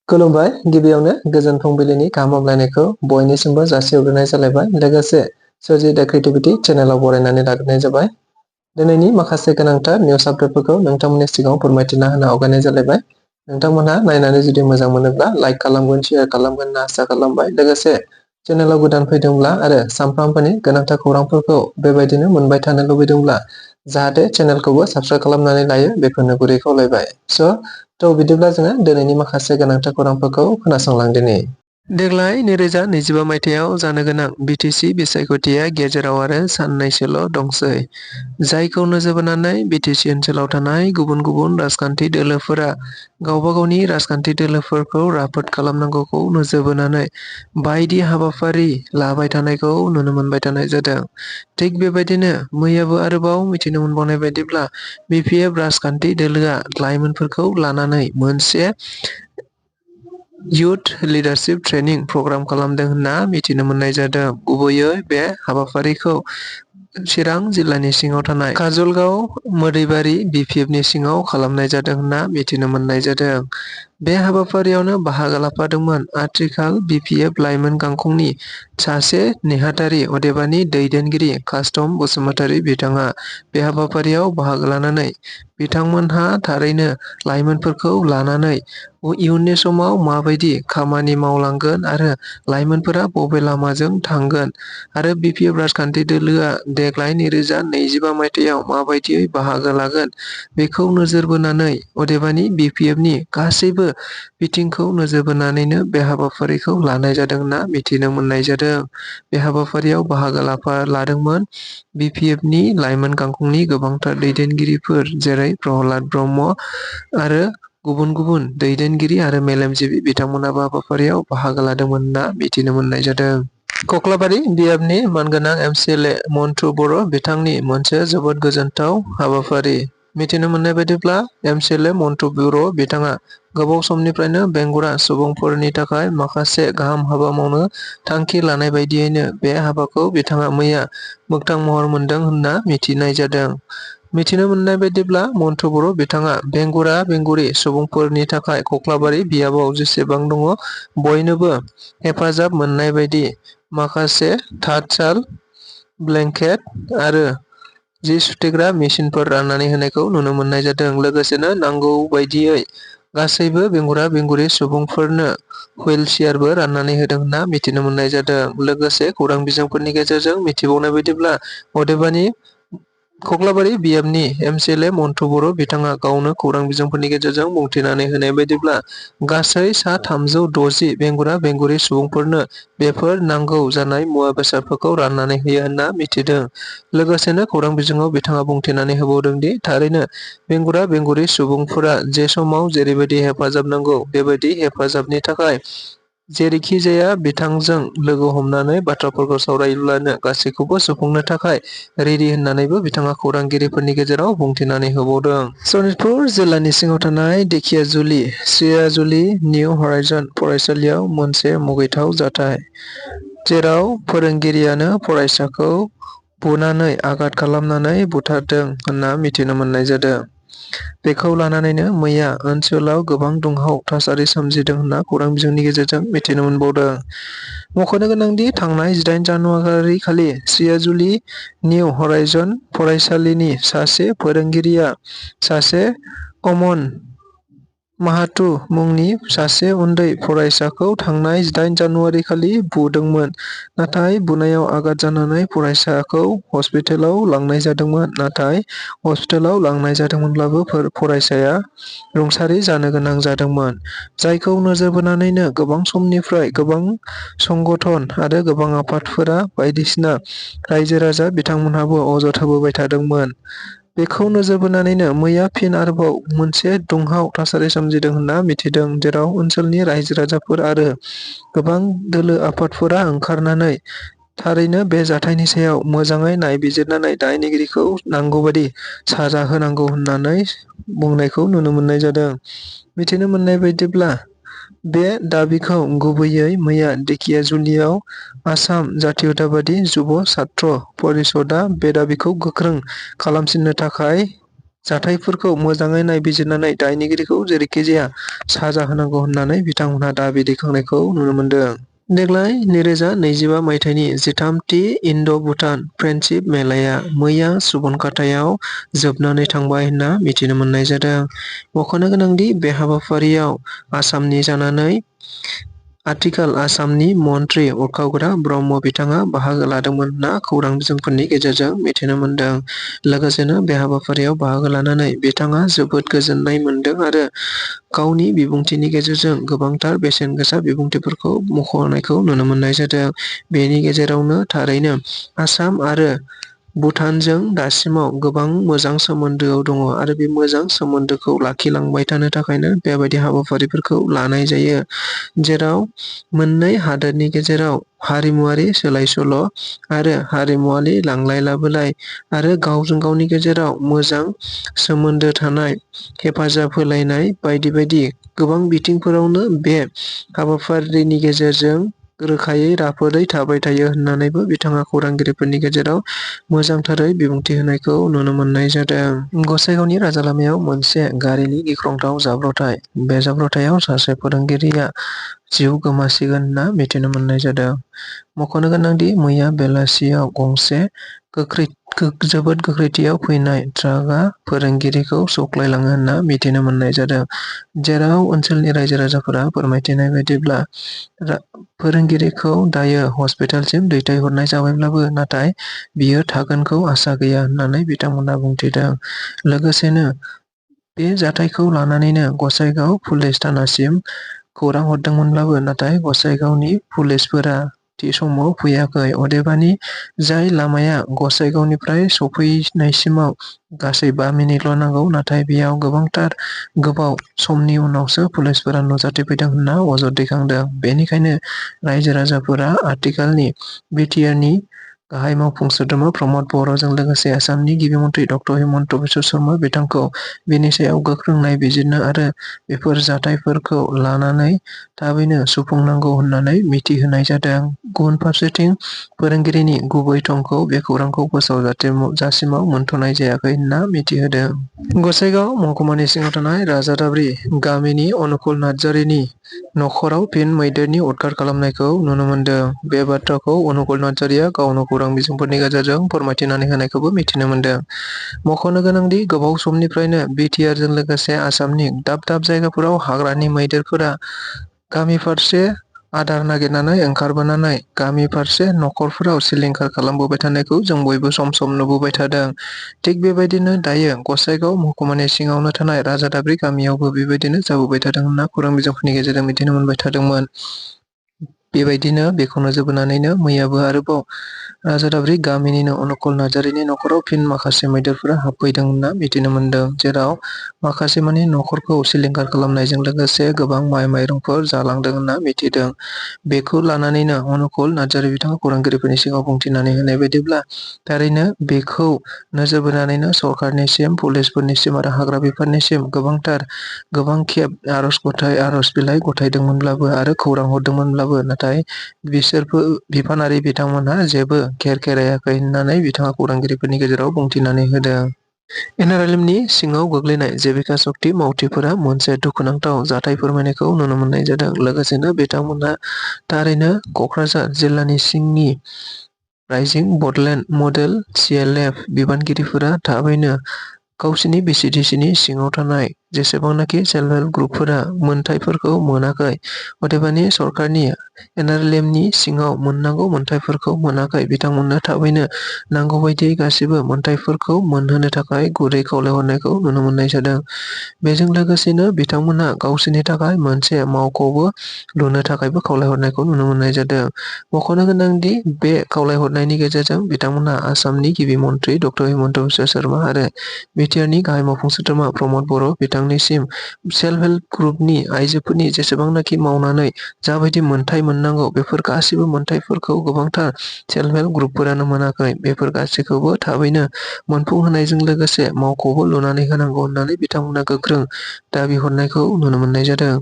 खुलुमबाय गिबियावनो गोजोन फुंबिलिनि गाहाम हामलायनायखौ बयनिसिमबो जासिहरग्रोनाय जालायबाय लोगोसे स्वrji The Creativity चेनेलाव बरायनानै लाग्रोनाय जाबाय। दिनैनि माखासे गोनांथार निउस आपडेटफोरखौ नोंथांमोननि सिगाङाव फोरमायथिना होनो आवगायनाय जालायबाय। नोंथांमोनहा नायनानै जुदि मोजां मोनोब्ला लाइक खालामगोन शेयार खालामगोन होनना आसा खालामबाय। लोगोसे चेनेलाव गोदान फैदोंब्ला आरो सानफ्रामबोनि गोनांथार खौरांफोरखौ बेबायदिनो मोनबाय थानो लुबैदोंब्ला जाहाथे चेनेलखौबो साबस्क्राइब खालामनानै लायो बेखौनो गुरै खावलायबाय। थ' बिदिब्ला जोङो दिनैनि माखासे गोनांथार खौरांफोरखौ खोनासंलांदिनि। देग्लाय 2025 मायथाइयाव जानो गोनां बिटिसि बिसायख'थिया गेजेराव आरो साननैसोल' दंसै। जायखौ नोजोर बोनानै बिटिसि ओनसोलाव थानाय गुबुन गुबुन राजखान्थि दोलोफोरा गावबा गावनि राजखान्थि दोलोफोरखौ राफोद खालामनांगौखौ नोजोर बोनानै बायदि हाबाफारि लाबाय थानायखौ नुनो मोनबाय थानाय जादों। थिग बेबायदिनो मैयाबो आरोबाव मिथिनो मोनबावनाय बायदिब्ला BPF राजखान्थि दोलोआ लाइमोनफोरखौ लानानै मोनसे युथ लिडारशिप ट्रेनिं प्रग्राम खालामदों होनना मिथिनो मोननाय जादों। गुबैयै बे हाबाफारिखौ चिरां जिल्लानि सिङाव थानाय काजलगाव मोदैबारि BPFनि सिङाव खालामनाय जादों होनना मिथिनो मोननाय जादों। बे हाबाफारियावनो बाहागो लाफादोंमोन आथिखाल BPF लाइमोन गांखंनि सासे नेहाथारि अदेबानि दैदेनगिरि कास्टम बसुमतारी बिथाङा बे हाबाफारियाव बाहागो लानानै बिथांमोनहा थारैनो लाइमोनफोरखौ लानानै इयुननि समाव माबायदि खामानि मावलांगोन आरो लाइमोनफोरा बबे लामाजों थांगोन आरो BPF राजखान्थि दोलोआ देग्लाय 2025 मायथाइयाव माबायदियै बाहागो लागोन बेखौ नोजोर बोनानै अदेबानि BPFनि गासैबो बिथिंखौ नोजोर बोनानैनो बे हाबाफारिखौ लानाय जादों होनना मिथिनो मोननाय जादों। बे हाबाफारियाव बाहागो लादोंमोन BPFनि लाइमोन गांखंनि गोबांथार दैदेनगिरिफोर जेरै प्रहलाद ब्रह्म आरो गुबुन गुबुन दैदेनगिरि आरो मेलेमजिबि बिथांमोनाबो हाबाफारियाव बाहागो लादोंमोन होनना मिथिनो मोननाय जादों। कक्लाबारि BPFनि मानगोनां MCLA मन्टु बर' बिथांनि मोनसे जोबोद गोजोनथाव हाबाफारि। मिथिनो मोननाय बायदिब्ला MCLA मन्टु बर' बिथाङा गोबाव समनिफ्रायनो बेंगुरा सुबुंफोरनि थाखाय माखासे गाहाम हाबा मावनो थांखि लानाय बायदियैनो बे हाबाखौ बिथाङा मैया मोगथां महर मोनदों होनना मिथिनाय जादों। मिथिनो मोननाय बायदिब्ला मन्टु बर' बिथाङा बेंगुरा बेंगुरि सुबुंफोरनि थाखाय कक्लाबारि बियाबाव जेसेबां दङ बयनोबो हेफाजाब मोननाय बायदि माखासे तातसाल ब्लेंकेट आरो जि सुथेग्रा मेसिनफोर राननानै होनायखौ नुनो मोननाय जादों। लोगोसेनो नांगौ बायदियै गासैबो बेंगुरा बेंगुरि सुबुंफोरनो हुइल चेयारबो राननानै होदों होनना मिथिनो मोननाय जादों। लोगोसे खौरां बिजोंफोरनि गेजेरजों मिथिबावनाय बायदिब्ला अदेबानि कक्लाबारि BPFनि MCLA मन्टु बर' बिथाङा गावनो खौरां बिजोंफोरनि गेजेरजों बुंथिनानै होनाय बायदिब्ला गासै सा 360 बेंगुरा बेंगुरि सुबुंफोरनो बेफोर नांगौ जानाय मुवा बेसादफोरखौ राननानै होयो होनना मिथिदों। लोगोसेनो खौरां बिजोङाव बिथाङा बुंथिनानै होबावदों दि थारैनो बेंगुरा बेंगुरि सुबुंफोरा जे समाव जेरैबायदि हेफाजाब नांगौ बेबायदि हेफाजाबनि थाखाय जेरैखिजाया बिथांजों लोगो हमनानै बाथ्राफोरखौ सावरायब्लानो गासैखौबो सुफुंनो थाखाय रेडि होननानैबो बिथाङा खौरांगिरिफोरनि गेजेराव बुंथिनानै होबावदों। सनितपुर जिल्लानि सिङाव थानाय धेकियाजुलि स्वrjithecreativity निउ हराइजन फरायसालियाव मोनसे मुगैथाव जाथाय जेराव फोरोंगिरियानो फरायसाखौ बुनानै आघात खालामनानै बुथारदों होनना मिथिनो मोननाय जादों। बेखौ लानानैनो मैया ओनसोलाव गोबां दुंहाव थासारि सोमजिदों होनना खौरां बिजोंनि गेजेरजों मिथिनो मोनबावदों। मख'नो गोनांदि थांनाय 8 जानुवारि खालि स्वrjithecreativity निउ हराइजन फरायसालिनि सासे फोरोंगिरिया सासे अमन माहातो मुंनि सासे उन्दै फरायसाखौ थांनाय 8 जानुवारि खालि बुदोंमोन। नाथाय बुनायाव आघात जानानै फरायसाखौ हस्पिटालाव लांनाय जादोंमोन। नाथाय हस्पिटालाव लांनाय जादोंमोनब्लाबो फरायसाया रुंसारि जानो गोनां जादोंमोन। जायखौ नोजोर बोनानैनो गोबां समनिफ्राय गोबां संगठन आरो गोबां आफादफोरा बायदिसिना रायजो राजा बिथांमोनहाबो अजद होबोबाय थादोंमोन। बेखौ नोजोर बोनानैनो मैया फिन आरोबाव मोनसे दुंहाव थासारि सोमजिदों होनना मिथिदों जेराव ओनसोलनि रायजो राजाफोर आरो गोबां दोलो आफादफोरा ओंखारनानै थारैनो बे जाथायनि सायाव मोजाङै नायबिजिरनानै दायनिगिरिखौ नांगौबादि साजा होनांगौ होननानै बुंनायखौ नुनो मोननाय जादों। मिथिनो मोननाय बायदिब्ला बे दाबिखौ गुबैयै मैया धेकियाजुलियाव आसाम जातीयताबादी जुब छात्र परिषदआ बे दाबिखौ गोख्रों खालामसिननो थाखाय जाथायफोरखौ मोजाङै नायबिजिरनानै दायनिगिरिखौ जेरैखिजाया साजा होनांगौ होननानै बिथांमोनहा दाबि दैखांनायखौ नुनो मोनदों। देग्लाय 2025 मायथाइनि 13थि इन्ड'-भुटान फ्रेन्डशिप मेलाया मैया सुबनखातायाव जोबनानै थांबाय होनना मिथिनो मोननाय जादों। मख'नो गोनांदि बे हाबाफारियाव आसामनि जानानै आथिखाल आसामनि मन्त्रि उरखावग्रा ब्रह्म बिथाङा बाहागो लादोंमोन होनना खौरां बिजोंफोरनि गेजेरजों मिथिनो मोनदों। लोगोसेनो बे हाबाफारियाव बाहागो लानानै बिथाङा जोबोद गोजोननाय मोनदों आरो गावनि बिबुंथिनि गेजेरजों गोबांथार बेसेन गोसा बिबुंथिफोरखौ मख'नायखौ नुनो मोननाय जादों। बेनि गेजेरावनो थारैनो आसाम आरो भुटानजों दासिमाव गोबां मोजां सोमोन्दोआव दङ आरो बे मोजां सोमोन्दोखौ लाखिलांबाय थानो थाखायनो बेबायदि हाबाफारिफोरखौ लानाय जायो। जेराव मोननै हादोरनि गेजेराव हारिमुआरि सोलाय-सोल' आरो हारिमुआरि लांलाय लाबोलाय आरो गावजों गावनि गेजेराव मोजां सोमोन्दो थानाय, हेफाजाब होलायनाय बायदि बायदि गोबां बिथिंफोरावनो बे हाबाफारिनि गेजेरजों रोखायै राफोदै थाबाय थायो होननानैबो बिथाङा खौरांगिरिफोरनि गेजेराव मोजांथारै बिबुंथि होनायखौ नुनो मोननाय जादों। गसाइगावनि राजालामायाव मोनसे गारिनि गिख्रंथाव जाब्रबथाय। बे जाब्रबथायाव सासे फोरोंगिरिया जिउ गोमासिगोन होनना मिथिनो मोननाय जादों। मख'नो गोनांदि मैया बेलासियाव गंसे जोबोद गोख्रैथियाव फैनाय ट्राकआ फोरोंगिरिखौ सौख्लायलाङो होनना मिथिनो मोननाय जादों। जेराव ओनसोलनि रायजो-राजाफोरा फोरमायथिनाय बायदिब्ला फोरोंगिरिखौ दायो हस्पिटालसिम दैथायहरनाय जाबायब्लाबो नाथाय बियो थागोनखौ आसा गैया होननानै बिथांमोनहा बुंथिदों। लोगोसेनो बे जाथायखौ लानानैनो गसाइगाव पुलिस थानासिम खौरां हरदोंमोनब्लाबो नाथाय गसाइगावनि पुलिसफोरा थि समाव फैयाखै। अदेबानि जाय लामाया गसाइगावनिफ्राय सफैनायसिमाव गासै 5 मिनिटल' नांगौ नाथाय बेयाव गोबांथार गोबाव समनि उनावसो पुलिसफोरा नुजाथिफैदों होनना अजद दैखांदों। बेनिखायनो रायजो-राजाफोरा आथिखालनि बिटिआरनि गाहाय मावफुं सोद्रोमा प्रमद बर'जों लोगोसे आसामनि गिबि मन्त्रि ड. हिमन्त बिश्व शर्मा बिथांखौ बेनि सायाव गोख्रों नायबिजिरनो आरो बेफोर जाथायफोरखौ लानानै थाबैनो सुफुंनांगौ होननानै मिथिहोनाय जादों। गुबुन फारसेथिं फोरोंगिरिनि गुबै थंखौ बे खौरांखौ फोसावजासिमाव मोनथ'नाय जायाखै होनना मिथिहोदों। गसाइगाव महकुमानि सिङाव थानाय राजादाब्रि गामिनि अनुकुल नार्जारिनि नख'राव फिन मैदेरनि उदखार खालामनायखौ नुनो मोनदों। बे बाथ्राखौ अनुकुल नार्जारिया गावनो खौरां बिजोंफोरनि गेजेरजों फोरमायथिनानै होनायखौबो मिथिनो मोनदों। मख'नो गोनांदि गोबाव समनिफ्रायनो बिटिआरजों लोगोसे आसामनि दाब दाब जायगाफोराव हाग्रानि मैदेरफोरा गामि फारसे आदार नागिरनानै ओंखारबोनानै गामि फारसे नखरफोराव सिलिंखार खालामबोबाय थानायखौ जों बयबो सम सम नुबोबाय थादों। थिग बेबायदिनो दायो गसाइगाव महकुमानि सिङावनो थानाय राजादाब्रि गामियावबो बेबायदिनो जाबोबाय थादों होनना खौरां बिजोंफोरनि गेजेरजों मिथिनो मोनबाय थादोंमोन। बेबायदिनो बेखौ नोजोर बोनानैनो मैयाबो आरोबाव राजादाब्रि गामिनिनो अनुकुल नार्जारिनि नखराव फिन माखासे मैदेरफोरा हाबफैदों होनना मिथिनो मोनदों। जेराव माखासे मानि नखरखौ सिलिंखार खालामनायजों लोगोसे गोबां माइ-माइरंफोर जालांदों होनना मिथिदों। बेखौ लानानैनो अनुकुल नार्जारि बिथाङा खौरांगिरिफोरनि सिगाङाव बुंथिनानै होनाय बायदिब्ला थारैनो बेखौ नोजोर बोनानैनो सरकारनिसिम, पुलिसफोरनिसिम आरो हाग्रा बिफाननिसिम गोबां खेब आर'ज बिलाइ गथायदोंमोनब्लाबो आरो खौरां हरदोंमोनब्लाबो नाथाय बिसोरबो बिफानारि बिथांमोनहा जेबो खेर खेरायाखै होननानै बिथाङा खौरांगिरिफोरनि गेजेराव बुंथिनानै होदों। एनआरएलएमनि सिङाव गोग्लैनाय जेभिका शक्ति मावथिफोरा मोनसे दुखुनांथाव जाथाय फोरमायनायखौ नुनो मोननाय जादों। लोगोसेनो बिथांमोनहा थारैनो क'क्राझार जिल्लानि सिंनि राइजिं बड'लेण्ड मडेल CLF बिबानगिरिफोरा थाबैनो गावसिनि बिसिडिसिनि सिङाव थानाय जेसेबांनाखि सेल्फ हेल्प ग्रुपफोरा मोनथायफोरखौ मोनाखै, अदेबानि सरकारनि एनआरएलएमनि सिङाव मोननांगौ मोनथायफोरखौ मोनाखै, बिथांमोननो थाबैनो नांगौ बायदियै गासिबो मोनथायफोरखौ मोनहोनो थाखाय गुरै खावलायहरनायखौ नुनो मोननाय जादों। बेजों लोगोसेनो बिथांमोनहा गावसोरनि थाखाय मोनसे मावख'बो लुनो थाखायबो खावलायहरनायखौ नुनो मोननाय जादों। मख'नो गोनांदि बे खावलायहरनायनि गेजेरजों बिथांमोनहा आसामनि गिबि मन्त्रि ड. हिमन्त बिश्व शर्मा आरो बिटिआरनि गाहाय मावफुं सोद्रोमा प्रमद बर' बिथांनिसिम सेल्फ हेल्प ग्रुपनि आइजोफोरनि जेसेबांनाखि मावनानै जाबायदि मोनथाय मोननांगौ बेफोर गासिबो मोनथायफोरखौ गोबांथार सेल्फ हेल्प ग्रुपफोरानो मोनाखै। बेफोर गासैखौबो थाबैनो मोनफुंहोनायजों लोगोसे मावख'बो लुनानै होनांगौ होननानै बिथांमोना गोख्रों दाबि हरनायखौ नुनो मोननाय जादों।